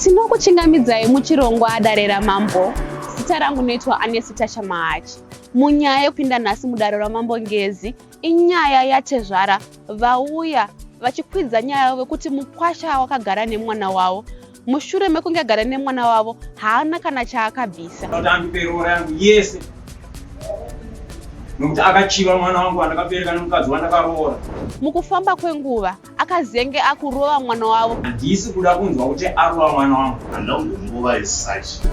Tinokuchingamidzai muchirongwa Dare raMambo. Zita rangu noitwa Anesi Tasha Mahachi. Munyaya yekupinda nhasi mudare raMambo Ngezi inyaya yatezvara vauya vachikwidza nyaya yavo yekuti mukwasha wakagara nemwana wavo mushure mekunge agara nemwana wavo haana kana chaakabvisa. Kuti andipe roora yangu yese nokuti akachiva mwana wangu wandakabereka nemukadzi wandakaroora. Mukufamba kwenguva akazenge akurova mwana wavo. Handisi kuda kunzwa kuti arova mwana wangu. Handina kumbomurova as such.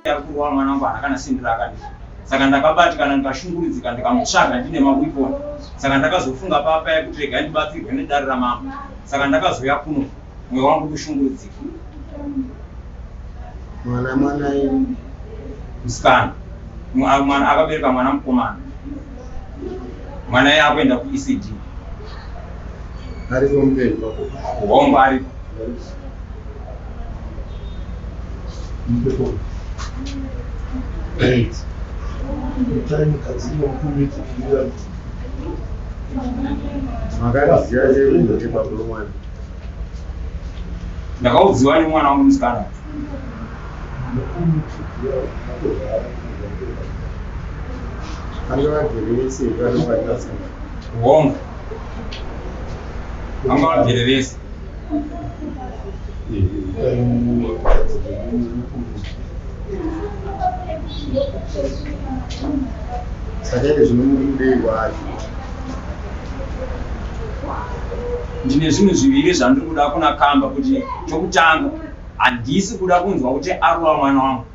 Ari kurova mwana wangu haana kana sendi raakandisa. Saka ndakabatikana ndikashungurudzika ndikamutsvaga ndine maweapon. Saka ndakazofunga papa kuti regai ndibatsirwe nedare ramambo. Saka ndakazouya kuno mwoyo wangu kushungurudzika. Mwana mwana musikana mwana akabereka mwana mukomana. Mwana iye akuenda kuECD. Aripo mupenyu. Hongu aripo. Makaziva sei kuti baba vemwana? Ndakaudziwa nemwana wangu musikana. Anga vagere vese vanokwanisa. Hongu. Anga vagere vese. Saka ine zvino muri kudei kwaari? Ndine zvinhu zviviri zvandiri kuda kuna Kamba kuti chokutanga handisi kuda kunzwa kuti arova mwana wangu.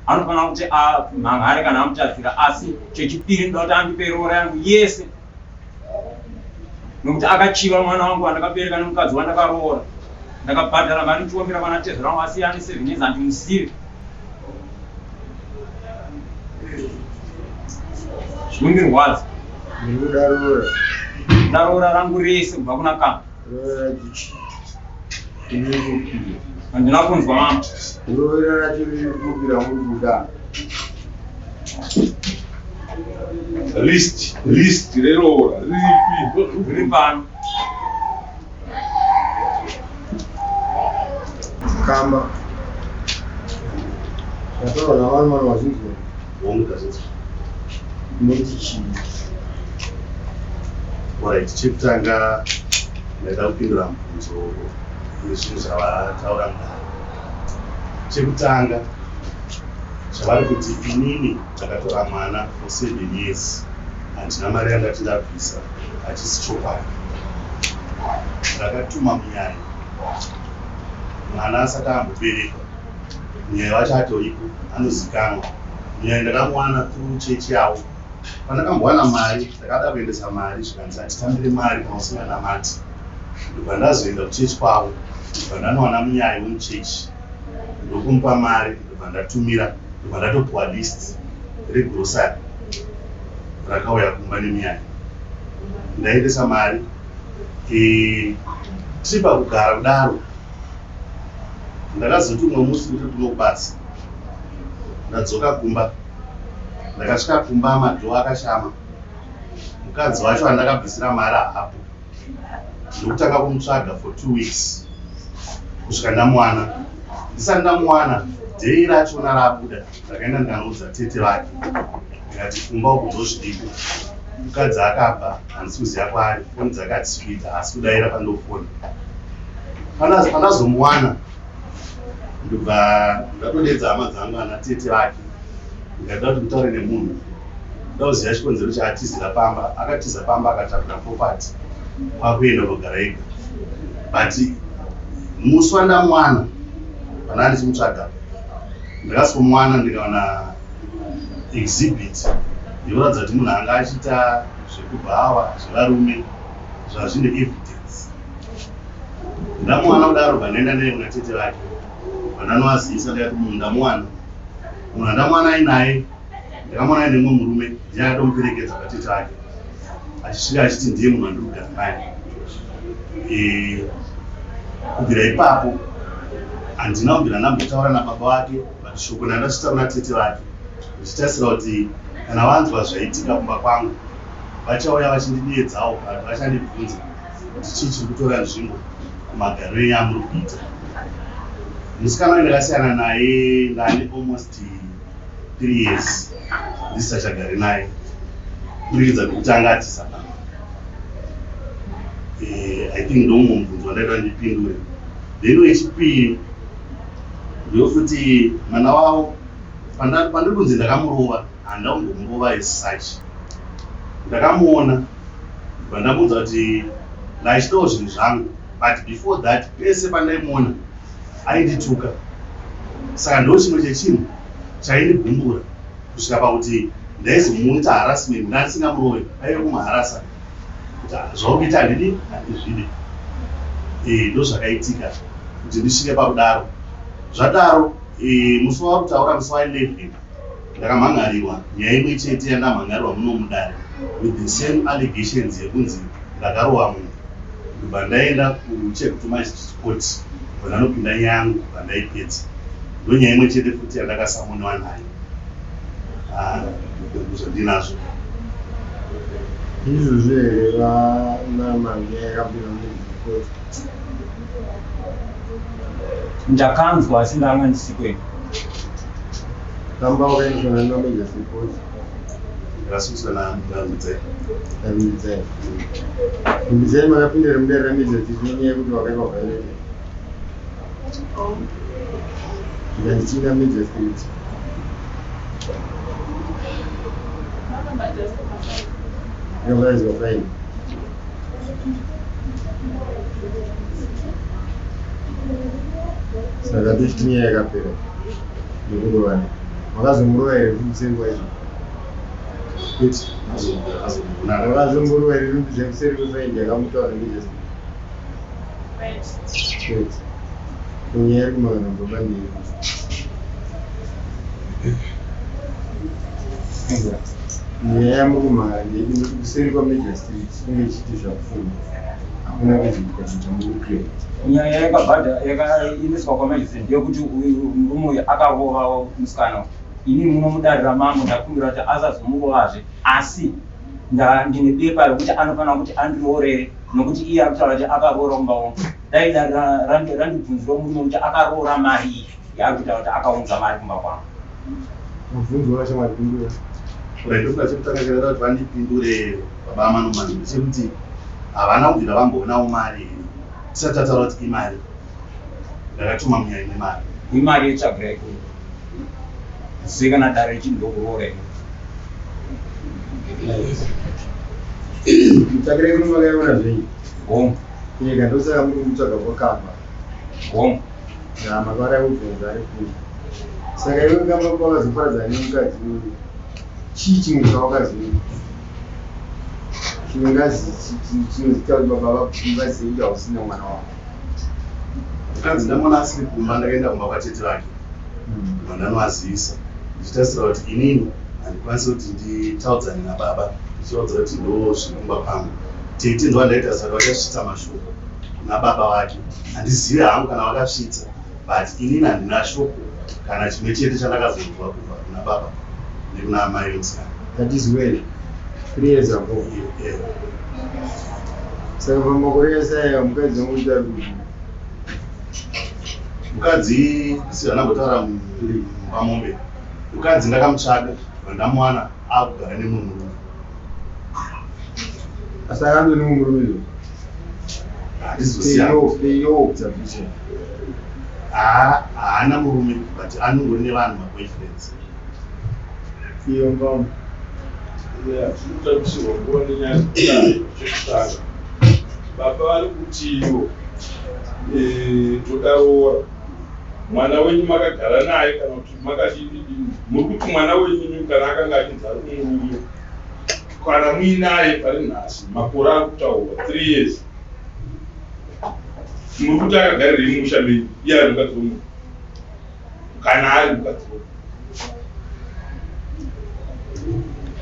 Anofanira kuti amhan'are kana amutadzira asi chechipiri ndoda kuti andipe roora yangu yese nokuti akachiva mwana wangu wandakabereka nemukadzi wandakaroora. Ndakabhadhara mari ndichiombera kwana tezvara wangu asi ane 7 years handimuzive. Zvinondirwadza. Ndinoda roora. Ndaroora rangu rese kubva kuna Kamba. Roora racho chii? Riri Handina kunzwa mama. Roora racho riri kupi ramuri kuda? List, list reroora riripi? Riri pano. Kamba. Zvataurwa navanhu vanhu vazhinji. Hongu tazvinzwa. Munoti chii? Alright, chekutanga ndaida kupindura mubvunzo wezvinhu zvavataura mudare. Chekutanga zvavari kuti inini ndakatora mwana for 7 years handina mari yandati ndabvisa hachisi chokwadi. Ndakatuma munyai mwana asati amboberekwa. Munyai wacho atoripo anozikanwa. Munyai ndakamuwana through chechi yavo. Pandakambowana mari ndakada kuendesa mari zvikanzi hatitambire mari kana usinganamati. Ndobva ndazoenda kuchechi kwavo ndobva ndanowana munyai wemuchechi ndokumupa mari ndobva ndatumira ndobva ndatopuwa list regrocery rakauya kumba nemunyai. Ndaendesa mari tiri pakugara kudaro ndakazoti umwe musi ndiri kuno kubasa ndadzoka kumba ndakasvika kumba madhoo akashama mukadzi wacho andakabvisira mari haapo ndokutanga kumutsvaga for 2 weeks kusvika ndamuwana. Ndisati ndamuwana day rachona rabuda ndakaenda ndikanoudza tete vake ndikati kumba uku ndozviriko mukadzi akabva handisi kuziva kwaari foni dzake hadzisi kuita haasi kudaira pandofona. Pandazomuwana ndobva ndatodedza hama dzangu ana tete vake ndikada kuti nditaure nemunhu ndoda kuziva chikonzero chaatizira pamba. Akatiza pamba akatakura property kwakuenda kugara ega but musi wandamuwana pana ndichimutsvaga ndakasikomuwana ndikawana exhibit yekuratidza kuti munhu anga achiita zvekubhawa zvevarume zvazvine evidence. Ndamuwana kudaro bva ndaenda naye kuna tete vake bva ndanovazivisa ndikati munhu ndamuwana munhu andamuwana ainaye ndakamuwana aine mumwe murume ndiye akatomuperekedza patete vake achisvika achiti ndiye munhu wandiri kugara naye. Kubvira ipapo handina kubvira ndambotaura nababa vake, but shoko ndandasvitsa kuna tete vake ndichitarisira kuti kana vanzwa zvaitika kumba kwangu vachauya vachindideedzawo kana kuti vachandibvunza kuti chii chiri kutora nzvimbo kumagariro enyu amuri kuita. Musikana uyu ndakasiyana naye ndane almost 3 years ndisisachagari naye kuburikidza nekuti anga atiza pano. I think ndomumwe mubvunzo wandaida kuti ndipindure. Then wechipiri ndofuti mwana wavo pandiri kunzi ndakamurova, handina kumbomurova as such. Ndakamuona ndibva ndamuudza kuti ndaichidawo zvinhu zvangu, but before that pese pandaimuona aindituka, saka ndo chimwe chechinhu chaindigumbura kusvika pakuti ndaizomuita harassment. Ndandisingamurove, aive kumuharasa kuti zvauri kuita handidi, handizvide. Ndo zvakaitika kuti ndisvike pakudaro. Zvadaro, musi wauri kutaura, musi wa11, ndakamhan'arirwa nyaya imwe chete yandamhan'arirwa muno mudare with the same allegations yekunzi ndakarova munhu. Ndobva ndaenda kuChegutu Magistrate Court, ndobva ndanopinda nyaya yangu, ndobva ndaipedza. Ndo nyaya imwe chete futi yandakasamoniwa nayo. Zvandinazvo Izvozvo here vanamanya yakapinda muzvikoti? Ndakanzwa, asi ndanga ndisiko ini. Kamba wakaendeswa nani maMagistrate Court? Ndakasungiswa naRumbidzai. Rumbidzai. Rumbidzai, makapinda here mudare raMagistrate nenyaya yekuti wakaitwa violation? Zvikanzi Magistrate. Yakabhadhariswa fine. Saka tochiti nyaya yakapera nekurovana. Makazomurova here kuseri kwaizvo? Kwete. Makazomurova here Rumbidzai kuseri kwefaindi yakamutaura Magistrate? Kwete. Nyaya iri kumangana baba ndeipi? Nyaya yamuri ndeipi? Nekuti kuseri kwaMagistrate kunge ichiti zvapfuura, hakuna kuzoita chinhu chamuri kuclaim. Nyaya yakabhadha yakaendeswa kwamagistrate ndeyekuti uyu murume uyu akarova musikana. Ini muno mudare ramambo ndakumbira kuti asazomurovazve, asi ndine bepa rekuti anofanira kuti andiroorere, nokuti iye ari kutaura kuti akaroora kumba kwangu. Dai dare randibvunzirawo murume kuti akaroora mari iyi yaari kutaura kuti akaunza mari kumba kwangu. Mubvunzo washamwari, pindura. Right, ndokuda chekutanga chaida kuti vandipindure baba Amanomani ndechekuti havana kubvira vamboonawo mari here tisati tataura kuti imari ndakatuma munyaya nemari? Imari yetsvagira ikuru sei kana dare richiti ndokuroora ino? Mutsvakirai kuno makaiona zvenyu? Hongu. Ega, ndosaka muri kumutsvaga kwakamba. Hongu. Makavara kubvunza ari kuri. Saka iwe kamba kwakazoparadzana nemukadzi uyu, chii chimwe chawakazoita chinongazi chinoziita kuti baba vazive kuti hausina mwana wako? Mukadzi ndamuona asiri kumba, ndakaenda kumba kwatete vake, ndobva ndanoazivisa ndichitarisira kuti inini handikwanisi kuti nditaudzane nababa, ndichivaudza kuti ndo zviri kumba kwangu. Tete ndo vandaitarisa kuti vachasvitsa mashoko kuna baba vake. Handizivi hangu kana vakasvitsa, but inini handina shoko kana chimwe chete chandakazonzwa kubva kuna baba nekuna amai vemusikana. That is when? 3 years ago? Yeah. Saka pamakore ese aya mukadzi wangu kuti ari kuti? Mukadzi sivanambotaura pamombe, mukadzi ndakamutsvaga, ndamuwana akugara nemumwe murume. Asi akandori nemumwe murume izvo? Handizosiya. Observation. Haana murume, but anongori nevanhu, maboyfriends. Iyo mbamo. Zvinotarisirwa nguva nenyaya dzekudai. Chekutanga, baba vari kuti ivo toda roora. Mwana wenyu makagara naye kana kuti makadini? Muri kuti mwana wenyu imi kana akanga achinzi ari kumurume, kana muinaye pari nhasi, makore ari kutaurwa 3 years, muri kuti akagarirei mumusha menyu iye ari mukadzi wemunhu, kana ari mukadzi wemunhu?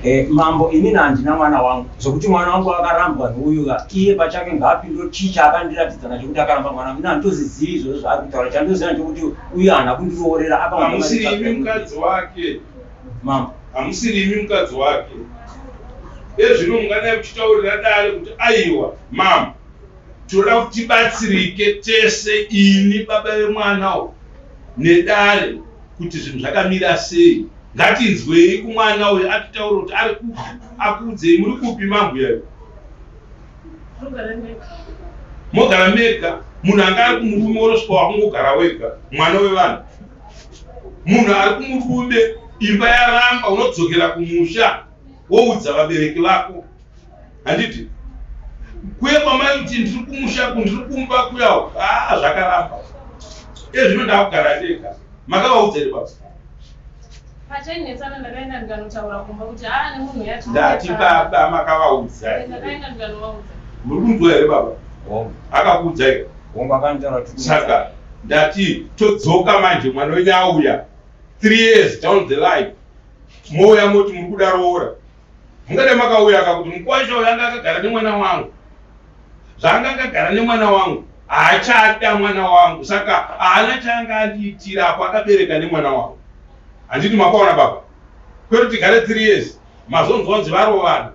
Eh, mambo inini handina mwana wangu zvokuti mwana wangu akarambwa neuyu ka iye pachake ngaapindure chii chaakandiratidza nacho kuti akaramba mwana wangu ini handitozizivi izvozvo zvaari kutaura chandoziva ndechokuti uyu haana kundiroorera apa Hamusiri imi mukadzi wake. Mambo. Hamusiri imi mukadzi wake. Ezvino mungadai muchitaurira dare kuti aiwa mambo tinoda kuti tibatsirike tese ini baba vemwana uyu nedare kuti zvinhu zvakamira sei. Ngatinzwei kumwana uyu atitaure kuti ari kupi akuudzei muri kupi mambuya iwe. Mogara mega munhu anga ari kumurume wonosvika wakungogara wega mwana wevanhu. Munhu ari kumurume imba yaramba unodzokera kumusha woudza vabereki vako handiti kuye kwamai kuti ndiri kumusha ku ndiri kumba kuya haa zvakaramba ezvino ndakugara ndega makavaudza here baba Pachainetsana ndakaenda ndikanotaura kumba kuti haa nemunhu uya ndati baba makavaudza eh, ndakaenda ndikanovaudza. Muri kunzwa here baba? Hongu. Akakuudzai? Hongu akanitaura kuti Saka ndati todzoka manje mwana wenyu auya 3 years down the line mouya moti muri kuda roora. Mungade makauya akakuti mukwasha uyu anga akagara nemwana wangu. Zvaanga akagara nemwana wangu haachada mwana wangu saka haana chaanga andiitira apo akabereka nemwana wangu. Handiti makaona baba? Kwete tigare 3 years mazonzwa kunzi varovana.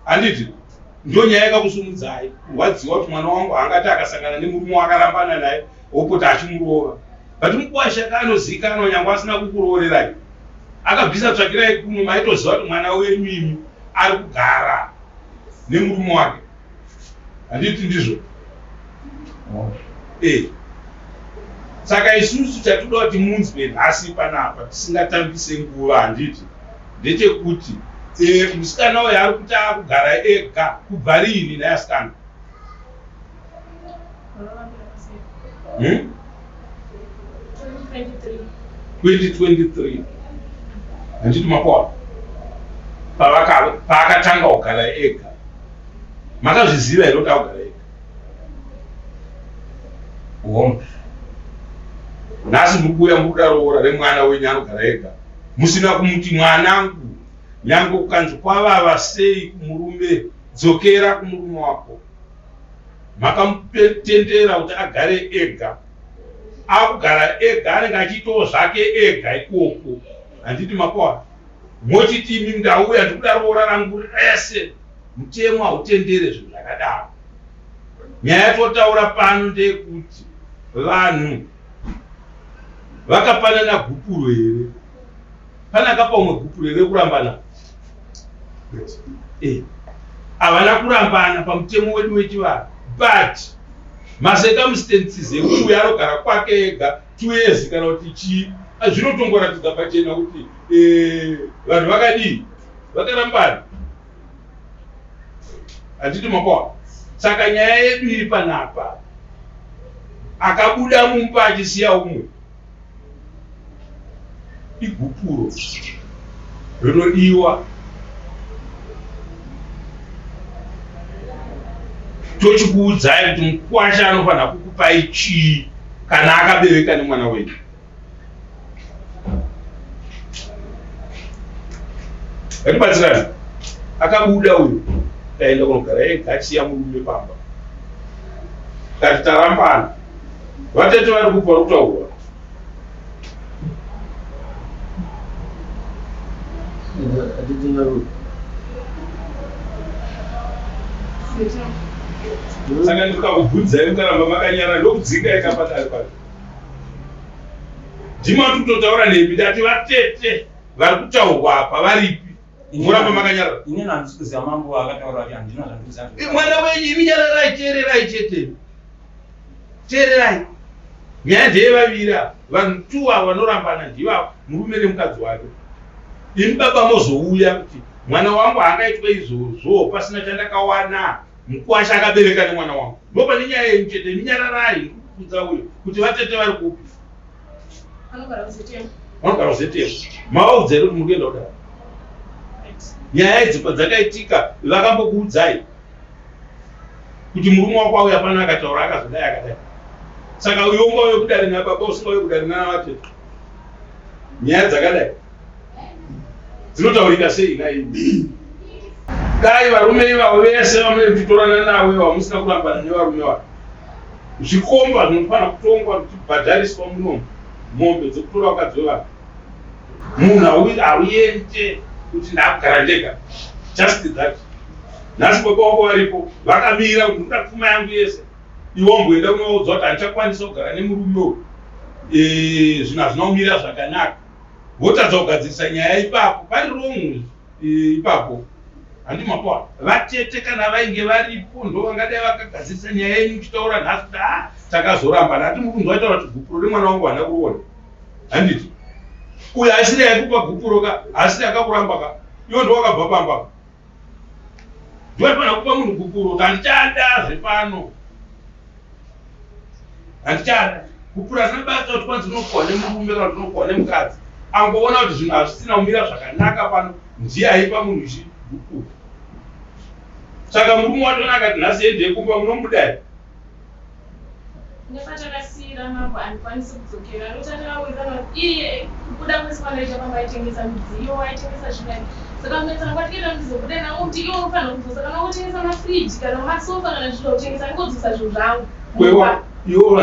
Handiti ndonyaya yakakusumudzai kurwadziwa kuti mwana wangu haangati akasangana nemurume waakarambana naye opota achimurova. But mukwasha ka anozikanwa nyangwe asina kukuroorerai. Akabvisa tsvakirai kuno maitoziva kuti mwana wenyu imi ari kugara nemurume wake. Handiti ndizvo? Eh. Saka isusu chatoda kuti munzwe nhasi panapa tisingatambise nguva handiti ndechekuti eh, musikana uyu ari kuti akugara ega kubva riini nhai asikana? Hmm? 2023 handiti makoa paakatanga kugara ega makazviziva here kuti akugara ega Hongu. Nhasi muri kuuya muri kuda roora remwana wenyu anogara ega musina kumuti mwanangu nyange kukanzi kwavava sei kumurume dzokera kumurume wako Makamutendera kuti agare ega. Akugara ega anenge achiitawo zvake ega ikoko. Handiti makoa? Mochiti imi ndauya ndikuda roora rangu rese. Mutemo hautendere zvinhu zvakadaro. Nyaya yatotaura pano ndeyekuti vanhu vakapanana gupuro here? Pane akapa umwe gupuro here rekurambana? Eh, havana kurambana pamutemo wedu wechivanhu but macircumstances ekuti uyo anogara kwake ega two years kana kuti chii zvinotongoratidza pachena kuti eh, vanhu vakadii vakarambana handiti makoa saka nyaya yedu iri panapa akabuda mumba achisiya umwe Igupuro rinodiwa tochikuudzai kuti mukwasha anofanira kukupai chii kana akabereka nemwana wenyu. Ngatibatsirane. Akabuda uyu kaenda kunogara ega achisiya murume pamba. Kati tarambana. Vatete vari kupi vari kutaurwa? Saka ndikakubvunzai mukaramba makanyara ndokudzingai kapatari pacho. Ndima kutotaura nemi ndati vatete vari kutaurwa apa varipi? Muramba makanyarara. Ini handisi kuziva mambo akataura kuti handina zvandikuziva. Mwana wenyu imi nyararai teererai chete. Teererai. Nyaya ndeyevaviri ava. Vanhu two ava vanorambana ndivavo murume nemukadzi wake. Imi baba mozouya kuti mwana wangu haangaitwe izvozvo pasina chandakawana. Mukwasha akabereka nemwana wangu. Ndopane nyaya yenyu chete. Imi nyararai ndikukudza uyo kuti vatete vari kupi. Vanogara kuZTM. Vanogara kuZTM. Mavaudza here kuti muri kuenda kudaro? Nyaya idzi padzakaitika vakambokuudzai kuti murume wako auya pano akataura akazodai akadai. Saka uyo ungauye kudare nababa usingauye kudare nana vatete. Nyaya dzakadai. Dzinotaurika sei nhaimi? Dai varume ivavo vese vamunenge muchitorana navo ivavo musina kurambana nevarume vavo. Zvikomba zvinofanira kutongwa zvichibhadhariswa munomu mombe dzekutora vakadzi vevanhu. Munhu hauende kuti ndakugara ndega. Just that. Nhasi baba wako varipo vakamira kuti ndoda pfuma yangu yese. Iwe wamboenda kunovaudza kuti handichakwanisa kugara nemurume uyu. Eh, zvinhu hazvina kumira zvakanaka. Votadza kugadzirisa nyaya ipapo. Pari wrong ipapo. Handi mapoa. Vatete kana vainge varipo ndo vangadai vakagadzirisa nyaya yenyu muchitaura nhasi kuti ah takazorambana. Hati muri kunzwa taura kuti gupuro remwana wangu handina kuriona. Handiti? Uyo asiri aikupa gupuro ka, asiri akakuramba ka. Iwe ndo wakabva pamba. Ndiwe aifanira kupa munhu gupuro kuti handichada zvepano. Handichada. Gupuro hazvina basa kuti kwanzi unopuwa nemurume kana kuti unopuwa nemukadzi. Angoona kuti zvinhu hazvisina kumira zvakanaka pano ndiye aipa munhu chi gupuro. Saka murume watoona akati nhasi endei kumba munomuda here? Nepatakasiira mambo handikwanisi kudzokera nokuti atakawirirana kuti iye kubuda kwese kwandaita pamba aitengesa midziyo aitengesa zvinani saka kunetsana kwatikaita kuti ndizobuda navo kuti iwe unofanira kudzosa kana wotengesa mafiriji kana masofa kana zviro kutengesa ndingodzosa zvinhu zvangu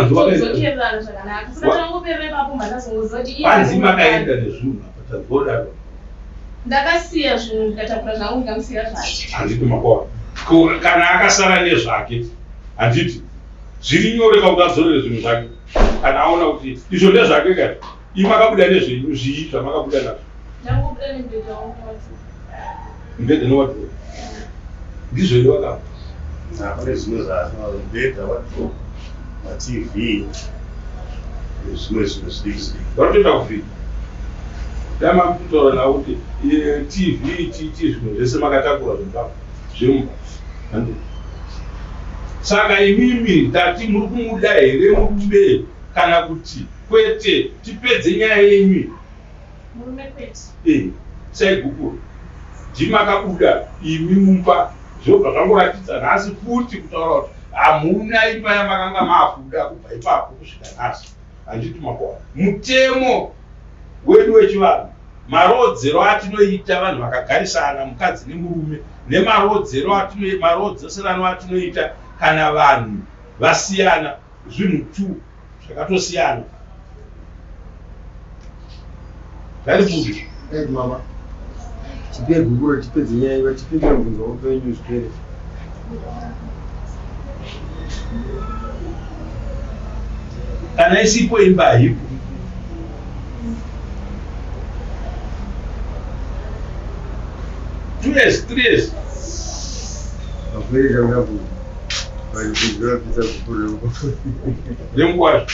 todzokererana zvakanaka saka takangoperera ipapo mandazongoziva kuti iye Panzi makaenda nezvinhu apa tazodaro. Ndakasiya zvinhu ndikatakura zvangu ndikamusiyira zvake. Handiti makoa. Ko kana akasara nezvake handiti zviri nyore kakuti adzorere zvinhu zvake kana aona kuti izvo ndezvake ka imi makabuda nezvenyu zvii zvamakabuda nazvo. Ndangobuda nemubhedha wangu newadhiropu. Mubhedha newadhiropu ndizvo here wakabva? Pane zvimwe zvaasina mubhedha, wadhiropu, maTV nezvimwe zvinhu zvidiki zvidiki. Vanotoenda kuvhiki. Dai makutaura navo kuti TV chichi zvinhu zvese makatakura zvemba zvemumba. Handiti. Saka imimi ndati muri kumuda here murume kana kuti kwete tipedze nyaya yenyu. Murume kwete. Eh, saigupuro. Ndimi makabuda imi mumba zvobva zvangoratidza nhasi futi kutaura kuti hamuna imba yamakanga maakuda kubva ipapo kusvika nhasi. Handiti makuona. Mutemo wedu wechivanhu maroodzero atinoita vanhu vakagarisana mukadzi nemurume nemaroodzero maroodzeserano atinoita kana vanhu vasiyana zvinhu two zvakatosiyana. Ngaribude. Hey, mama. Tipei gupuro tipedze nyaya iva tipindure mubvunzo wako wenyu zvipere. Kana isipo imba haipo. Two years, three years. Vakwirira ngabu. Vachidzora pizza gupuro remukwazvo.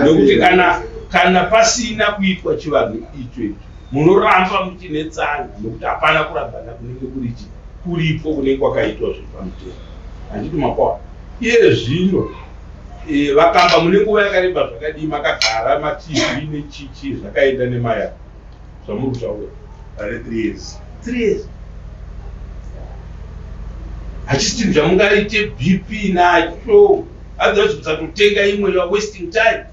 Nekuti kana kana pasina kuitwa chivanhu icho icho munoramba muchinetsana nekuti hapana kurambana kunenge kuri chii kuripo kunenge kwakaitwa zviri pamutemo handiti makwawa iye zvino e, vakamba mune nguva yakareba zvakadii makagara matv nechichi zvakaenda nemaya zvamuri kutaura Pane 3 years. 3 years hachisi chinhu chamungaite bp nacho otherwise kusatotenga imwe you are wasting time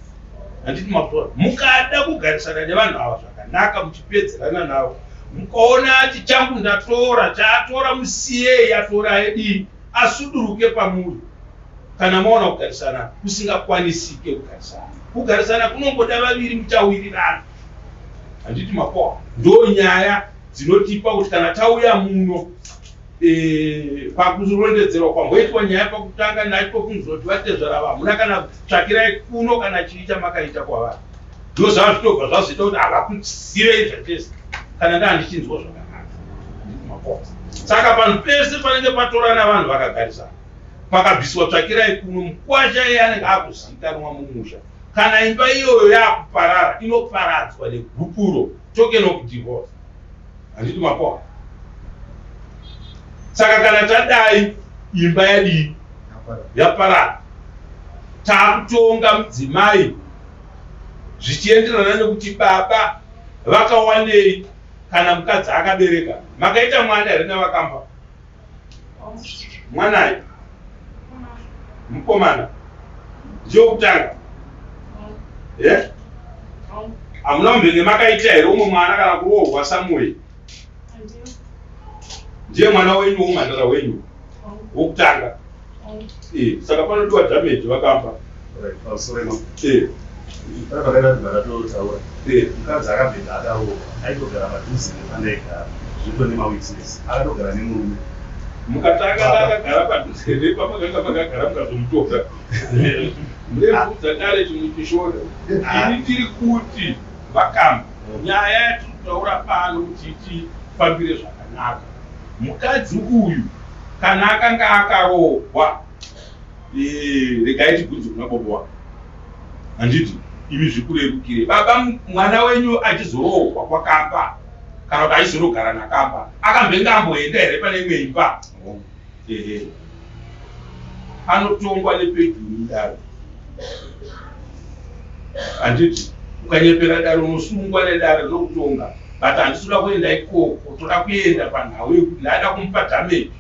handiti makutora mukada kugarisana nevanhu ava zvakanaka muchipedzerana navo mukaona ati changu ndatora chaatora musiyei atora aidii asuduruke pamuri kana maona kugarisana kusingakwanisike kugarisana kugarisana kunongoda vaviri muchawirirana handiti makoa ndo nyaya dzinotipa kuti kana tauya muno e, pakurondedzerwa kwamboitwa nyaya pakutanga nacho kunzoti vatezvara vamuna kana tsvakirai kuno kana chii chamakaita kwavari ndozvazvitobva zvazoita kuti havakusivei zvachese kana ndaa ndichinzwa zvakanaka saka panhu pese panenge patorana vanhu vakagarisana pakabviswa tsvakirai kuno mukwasha iye anenge akuzivikanwa mumusha kana imba iyoyo yakuparara inoparadzwa negupuro token of divorce handiti makoa saka kana tadai imba yadii yaparara. Takutonga mudzimai zvichienderana nekuti baba vakawanei kana mukadzi akabereka. Makaita mwana here navakamba? Mwanai? Mukomana. Ndiyo kutanga? Eh? Hamuna kumbenge makaita here umwe mwana kana kuroorwa somewhere? Ndiye mwana wenyu womhandara wenyu wokutanga. Eh, saka panodiwa damage vakamba. Eh. Mukadzi akabvenda akaroorwa aitogara padhuze nepandaigara zvito nemawitness akatogara nemurume. Mukatanga akagara padhuze nepamakanga makagara mukazomutora. Murevudza dare chimwe chishona. Ini ndiri kuti vakamba nyaya yatiri kutaura pano kuti itifambire zvakanaka. Mukadzi uyu kana akanga akaroorwa regai tibvunze kuna baba wake. Handiti imi zvikurerukire baba mwana wenyu achizoroorwa kwakamba kana kuti achizonogara nakamba akambenge amboenda here pane imwe imba? Ehe. Anotongwa nepedhuru dare. Handiti ukanyepera dare unosungwa nedare rinokutonga. But handisi kuda kuenda ikoko, toda kuenda panhau yekuti ndaida kumupa damage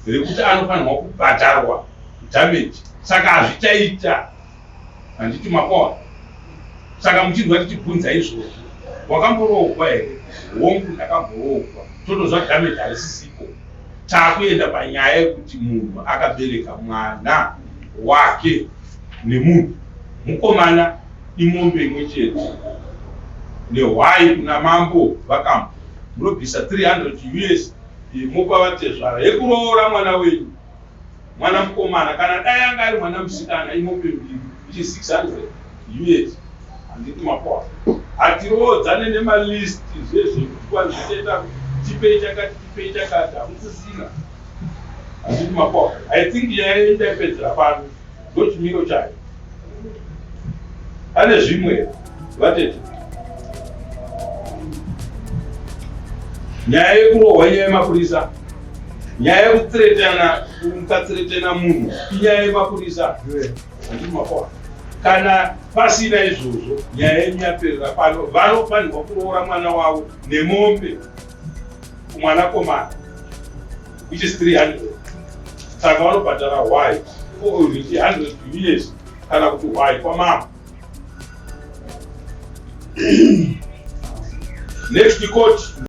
rekuti anofanirwa kubhadharwa damage. Saka hazvichaita. Handiti makoa? Saka muchinzwa tichibvunza izvozvo, wakamboroogwa here? Hongu ndakamboroogwa. Totozva damage harisisipo. Takuenda panyaya yekuti munhu akabereka mwana wake nemunhu mukomana imombe imwe chete nehwai kuna mambo vakambo munobvisa 300 us mopa vatezvara yekuroora mwana wenyu mwana mukomana kana dai anga ari mwana musikana imombe mbiri which is 600 us handiti mapoa hatiroodzane nemalist zvezvekuti kwanziteta tipei chakati tipei chakati hamusisina handiti mapoa. I think nyaya yenyu ndaipedzera pano, ndochimiro chayo. Pane zvimwe vatete, nyaya yekurohwa inyaya yemapurisa, nyaya yekuthiretana, mukathiretana munhu inyaya yemapurisa, handiti mapoa? Kana pasina izvozvo nyaya yenyu yaperera pano. Vanofanirwa kuroora mwana wavo nemombe kumwanakomana which is 300, saka vanobhadhara hwai 100 years kana kuti hwai kwamama. Next court.